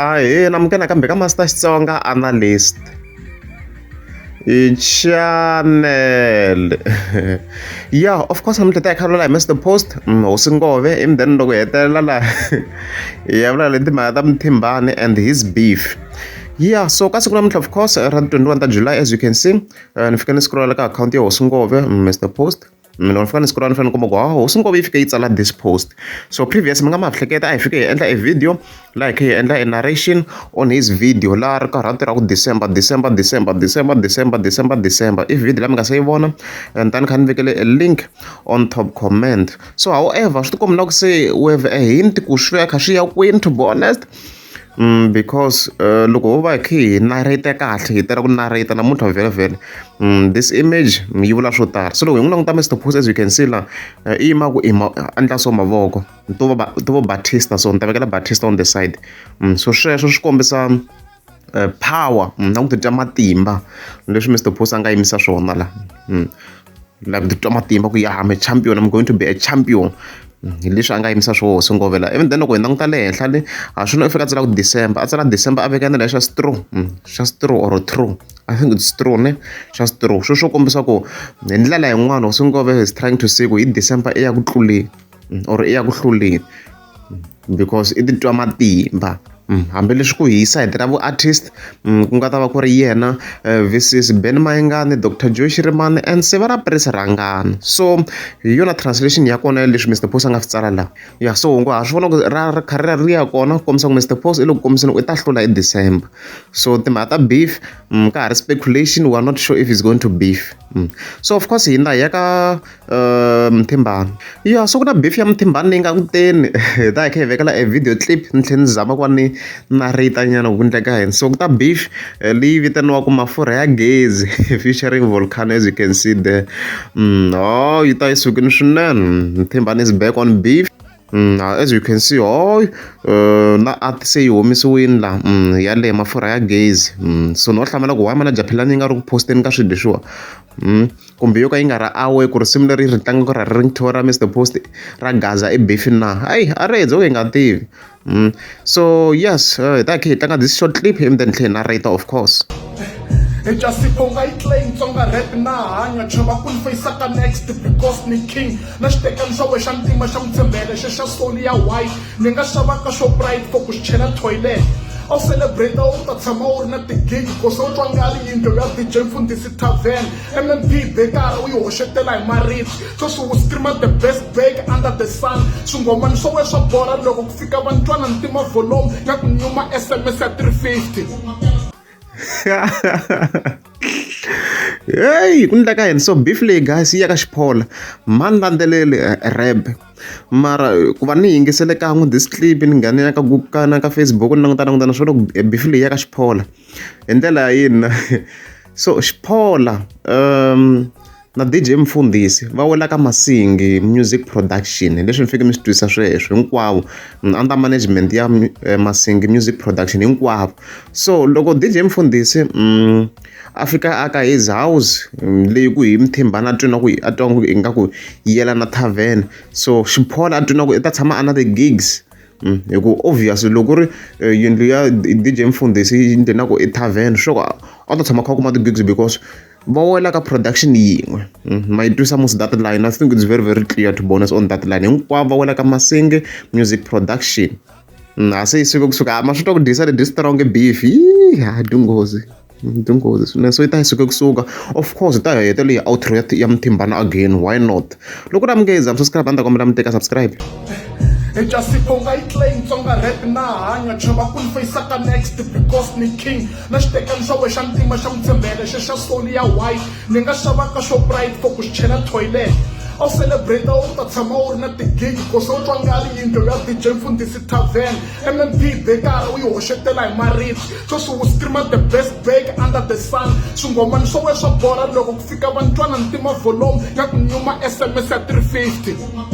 Ahee namukela nakambe ka Master Xitsonga Analyst channel ya of course namuntlha ta hi kha hi Mister Post hosi Ngove ivi then loko hi hetelela laha hi ya vula le timhaka ta Mthimbani and his beef ya so ka siku namuntlha of course ra 21 ta July as you can see ni fike ni scroll ka akhawunti ya hosi Ngove Mister Post. Mina ni fika ni siku ra ni fanele ni kuma ku ha hosi Ngove yi fike yi tsala this post. So previous mi nga ma hleketa a hi fike hi endla a video laha hi kha hi endla a narration on his video laha ri karhi a tirha ku December December December December December December December i video leyi mi nga se yi vona and ni kha ni vekele a link on top comment. So however swi tikomba na ku se we have a hint ku swi ya kha swi ya kwini to be honest. Because loko ho va hi kha hi narrate kahle hi tala ku narrate namuntlha vhele vhele this image yi vula swo tala. So loko hi n'wi languta Mr Post, as you can see la i yima ku i endla so mavoko to va to vo Batista, so ni ta vekela Batista on the side. So sweswo swi kombisa power na ku titwa matimba leswi Mr Post a nga yimisa swona la, like ku titwa matimba ku ya, I'm a champion, I'm going to be a champion. Hi leswi a nga yimisa swo hosi Ngove la. Even then loko hi languta le henhla le a swino i fika a tsala ku December, a tsala December, a veka na lexa straw, xa straw or true, I think it's straw ne, xa straw swo swo kombisa ku hi ndlela yin'wana hosi Ngove is trying to say ku hi December i ya ku tluleni or i ya ku hluleni because i titwa matimba. Hambileswi ku hisa hi ra vu-artist ku nga ta va ku ri yena versus Ben Mayengani, Dr Joe Shirimani and Sivara Prince Rhangani. So hi yona translation ya kona leswi Mr Post a nga swi tsala laha. Ya so ngo ha swi vona ku ra ri kha ri ri ya kona ku kombisa ku Mr Post i le ku kombiseni ku i ta hlula hi December. So timhaka ta beef ka ha ri speculation, we are not sure if he's going to beef. So of course hina hi ya ka Mthimbani. Ya so ku na beef ya Mthimbani leyi nga ku teni, hi ta hi kha hi vekela e video clip ni tlhela ni zama ku va ni narrate nyana ku endleka yini. So ku ta beef leyi vitaniwaka mafurha ya gezi featuring Volcano, as you can see there. Oh, yi ta yi sukile swinene. Mthimbani is back on beef. As you can see, oh, na art se yi humesiwile la ya le mafurha ya gezi. So no hlamala ku why manager Philani yi nga ri ku posteni ka swilo leswiwa, kumbe yo ka yi nga ri aware ku risimu leri ri tlangaka ra ringtone ra Mr Post ra Gaza i beef na. Hayi, a ri ho ka hi nga tivi. So yes, hi ta kha hi tlanga this short clip and then tlhela hi narrate, of course. Hi Jasipho nga yi claim Tsonga rap na hanya chava ku ni face ka next because ni king na xitekani xa wexa ntima xa mutshembele xe xa soli ya white ni nga xava ka Shoprite for ku xi chela toilet a wu celebrate u ta tshama u ri na tigigi kose u twa nga ri yindlu ya DJ Mfundhisi Tavern MMP bekara u yi hoxetela hi maribye sweswi wu streama the best bake under the sun swingomani swa wena swa bora loko ku fika vantwana ntima volume nga ku nyuma SMS ya 350. Heyi, ku endleka yini? So beef leyi guys yi ya ka xiphola mani landzeleli rap mara ku va ni yingisele kan'we this clip ni nghena ka ka na ka Facebook ni languta languta na swona ku beef leyi ya ka xiphola hi ndlela ya yini na. So xiphola na DJ Mfundhisi va wela ka Masingi Music Production, leswi ni fike mi swi twisa sweswo hinkwavo under management ya Masingi Music Production hinkwavo. So loko DJ Mfundhisi a fika a ka his house leyi ku hi Mthimbani a twi na ku a twa ingaku yelana tavern, so xiphola a twi na ku i ta tshama a na ti-gigs hi ku obvious loko ku ri yindlu ya DJ Mfundhisi yi endle na ku i tavern, sure ku a ta tshama a kha a kuma ti-gigs because va wela ka production yin'we. Ma yi twisa musi that line? I think it's very very clear, to be honest, on that line. Hinkwavo va wela ka Masingi Music Production. A se yi suke kusuka ma swi twa ku dyisa ledyi strong beef yi ha dyi nghozi, dyi nghozi swinene. So yi ta yi suke kusuka, of course hi ta hi hetelela hi outro ya Mthimbani again, why not? Loko ri amukeza mi subscribe, a ni ta kombela mi teka subscribe. Hi Jasipho nga yi claim Tsonga rap na hanya chava ku ni face ka next because ni king na xitekani xa wexa ntima xa mutshembele xe xa soli ya white ni nga xava ka Shoprite for ku xi chela toilet a wu celebrate u ta tshama u ri na tigigi kose u twa nga ri yindlu ya DJ Mfundhisi Tavern MMP bekara u yi hoxetela hi maribye sweswi wu streama the best bake under the sun swingomani swa wena swa bora loko ku fika vantwana ntima volume nga ku nyuma SMS ya 350.